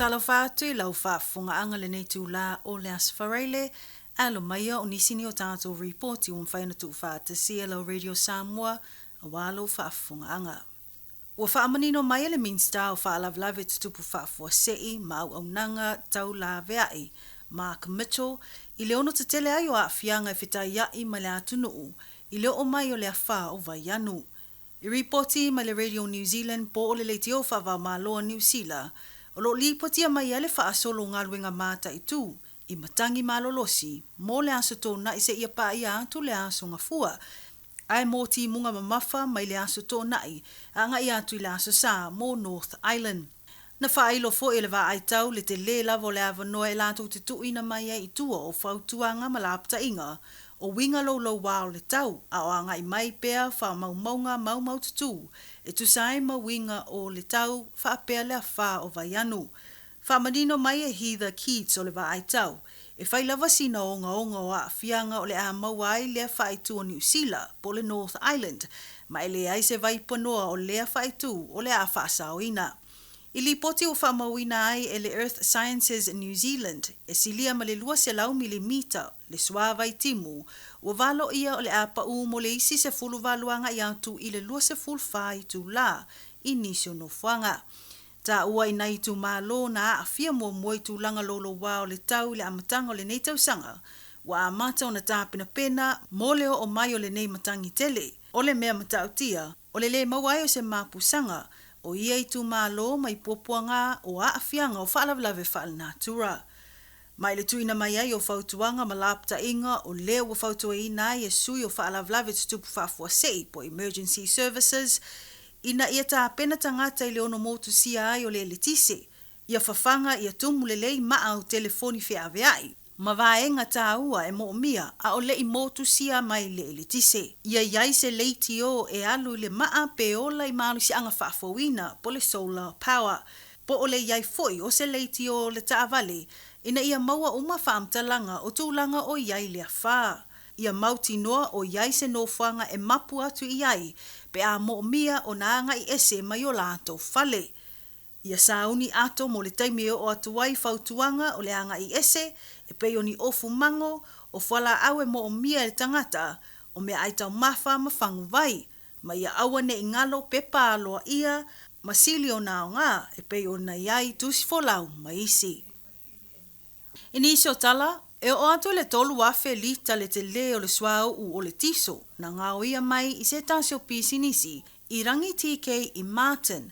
Faatalofa atu i lau faafofogaaga lenei itulā o le Aso Faraile, alo maia o nisi nei o tatou ripoti ua mafai ona tuufaatasia e lau Radio Samoa aua lou faafofogaaga. Ua faamanino mai e le Minisita o Faalavelave Tutupu Faafuasei ma Auaunaga Tau Laveai, Mark Mitchell, i le ono tetele ai o aafiaga e fetaia'i ma le atunuu i le oo mai o le afa o Vaianu. I ripoti mai le Radio New Zealand po o le leitio faava-o-Malo a Niu Sila, o lo o lipotia mai ai le faasolo o galuega mataitu i matagi malolosi mo le Aso Toonai seia paia atu le Aso Gafua, ae mo timuga mamafa mai le Aso Toonai agai atu i le Aso Sa mo North Island. Na faailo foi e le vaai tau le telē lava o le avanoa e latou te tuuina mai ai i tua o fautuaga ma lapataiga o uiga loulouā o le tau a o agai mai pea faamaumauga maumaututū e tusa ai ma uiga o le tau faapea le afa o Vaianu. Faamanino mai e Heather Keats o le vaai tau, e fai lava sina ogaoga o aafiaga o le a maua ai lea faaitu o Niu Sila po o le North Island, ma e leai se vaipanoa o lea faaitu o le a faasaoina. I lipoti ua faamauina ai e le Earth Sciences New Zealand, e silia ma le 200 milimita le suavai timu ua valoia o le a paū mo le isi 18 agai atu i le 24 itulā i nisi o nofoaga. Taua i nai itumalo na aafia muamua i tulaga loulouā o le tau i le amataga o lenei tausaga, ua amata ona tapenapena mo le oo mai o lenei matagi tele. O le mea matautia, o le lē maua ai o se mapusaga o ia itumalo mai puapuaga o aafiaga o faalavelave faalenatura. Ma i le tuuina mai ai o fautuaga ma lapataiga o lea ua fautuaina ai e sui o faalavelave tutupu faafuasei po o emergency services ina ia tapena tagata i le ono motusia ai o le eletise, ia fafaga ia tumu lelei maa o telefoni feaveai, ma vaega taua e moomia a o le i motusia mai le eletise. Ia i ai se leitio e alu i le maa pe ola i malosiaga faafouina po o le solar power, po o le i ai foi o se leitio o le taavale ina ia maua uma faamatalaga o tulaga o i ai le afa. Ia mautinoa o i ai se nofoaga e mapu atu i ai pe a moomia ona agai ese mai o latou fale. Ia sauni ato mo le taimi e oo atu ai fautuaga o le agai ese, e pei o ni ofu mago, o fualaau e moomia e le tagata, o meaai taumafa ma faguvai, ma ia aua ne i galo pepa aloaia ma sili ona aoga e pei ona i ai tusi folau ma isi. I nisi o tala, e oo atu i le 3,000 lita le telē o le suauu o le tiso na gaoia mai i se tasi o pisinisi i Rangitīkei i Marton.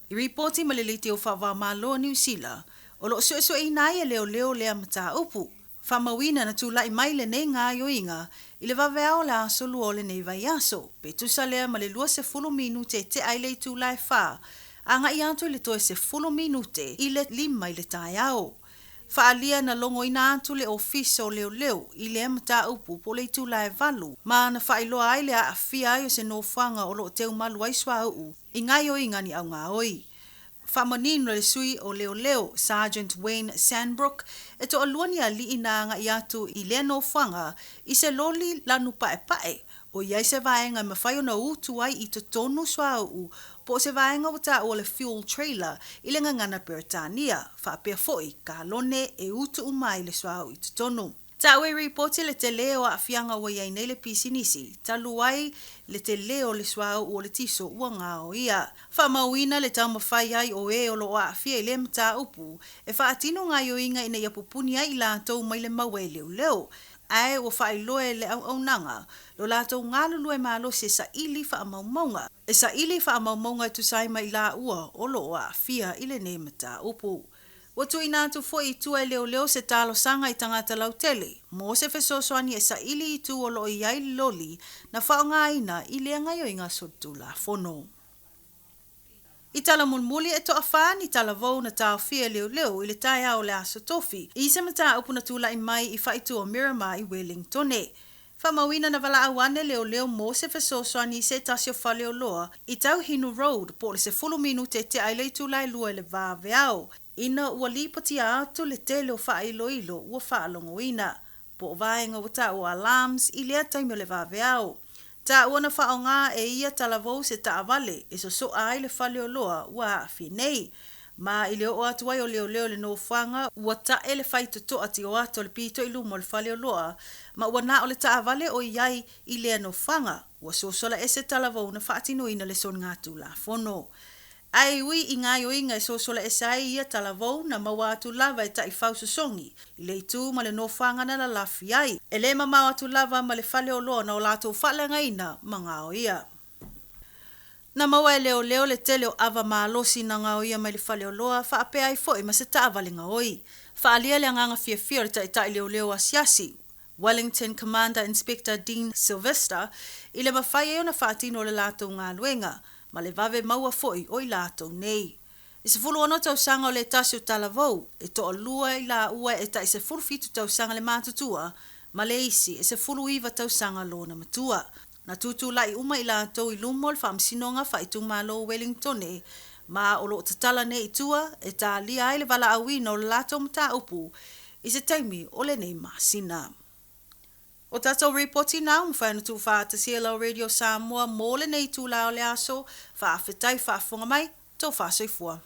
I ripoti ma le Leitio Faava-o-Malo a Niu Sila, o lo o suesueina ai e leoleo lea mataupu. Faamauina na tulai mai lenei gaoioiga i le vaveao o le aso Lua o lenei vaiaso, pe tusa lea ma le 20 minute e tea ai le itula e fa, agai atu i le toe 10 minute i le 5 i le taeao. Faaalia na logoina atu le Ofisa o Leoleo i lea mataupu po o le itula e 8, ma na faailoa ai le aafia ai o se nofoaga o lo o teumalu ai suauu i gaoioiga a ni augaoi. Faamanino le sui o leoleo, Sergeant Wayne Sandbrook, e toalua ni alii na agai atu i lea nofoaga i se loli lanu paepae, o i ai se vaega e mafai ona utu ai i totonu suauu po o se vaega ua taua o le fuel trailer i le gagana Peretania, faapea foi kalone e utu uma ai le suauu i totonu. Taua i ripoti le telē o aafiaga ua i ai nei le pisinisi, talu ai le telē o le suauu o le tiso ua gaoia. Faamauina le taumafai ai o e o lo o aafia i lea mataupu e faatino gaoioiga ina ia pupuni ai i latou mai le maua e leoleo, ae ua faailoa e le auaunaga lo latou galulue malosi e saili faamaumauga e saili faamaumauga e tusa ai ma i laua o lo o aafia i lenei mataupu. Ua tuuina atu foi i tua e leoleo se talosaga i tagata lautele mo se fesoasoani e saili i itu o lo o i ai le loli na faaaogaina i lea gaoioiga solitulafono. I tala mulimuli e toafa ni talavou na taofia e leoleo i le taeao o le Aso Tofi i se mataupu na tulai mai i faaitu o Miramar i Wellingtone. Faamauina na valaau ane leoleo mo se fesoasoani i se tasi o faleoloa i Tauhinu Road po o le 10 minute e tea ai le itula e 2 i le vaveao, ina ua lipotia atu le tele o faailoilo ua faalogoina, po o vaega ua taua alarms i lea taimi o le vaveao. Taua na faaaoga e ia talavou se taavale e sosoa ai le faleoloa ua aafia nei. Ma i le oo atu ai o leoleo i le nofoaga, ua ta'e le faitotoa tioata o le pito i luma o le faleoloa, ma ua na o le taavale o i ai i lea nofoaga. Ua sosola ese talavou na faatinoina le soligatulafono. Ae ui i gaoioiga e sosola ese ai ia talavou na maua atu lava e taifau sosogi i le itu ma le nofoaga na lalafi ai, e le mamao atu lava ma le faleoloa na o latou faaleagaina ma gaoia. Na maua e leoleo le tele o ava malosi na gaoia mai le faleoloa faapea ai foi ma se taavale gaoi. Faaalia le agaga fiafia o le taitai leoleo asiasi, Wellington Commander Inspector Dean Sylvester, i le mafai ai ona faatino le latou galuega ma le vave maua foi o i latou nei. E 16 tausaga o le tasi o talavou, e toalua i laua e tai 17 tausaga le matutua ma le isi e 19 tausaga lona matua. Na tutulai uma i latou i luma o le Faamasinoga Faaitumalo o Welingtone ma o lo o tatala nei i tua e talia ai le valaauina o le latou mataupu i se taimi o lenei masina. O tatou ripoti na ua mafai ona tuufaatasia e lau Radio Samoa mo lenei itula o le aso. Faafetai faafofoga mai, tofa soifua.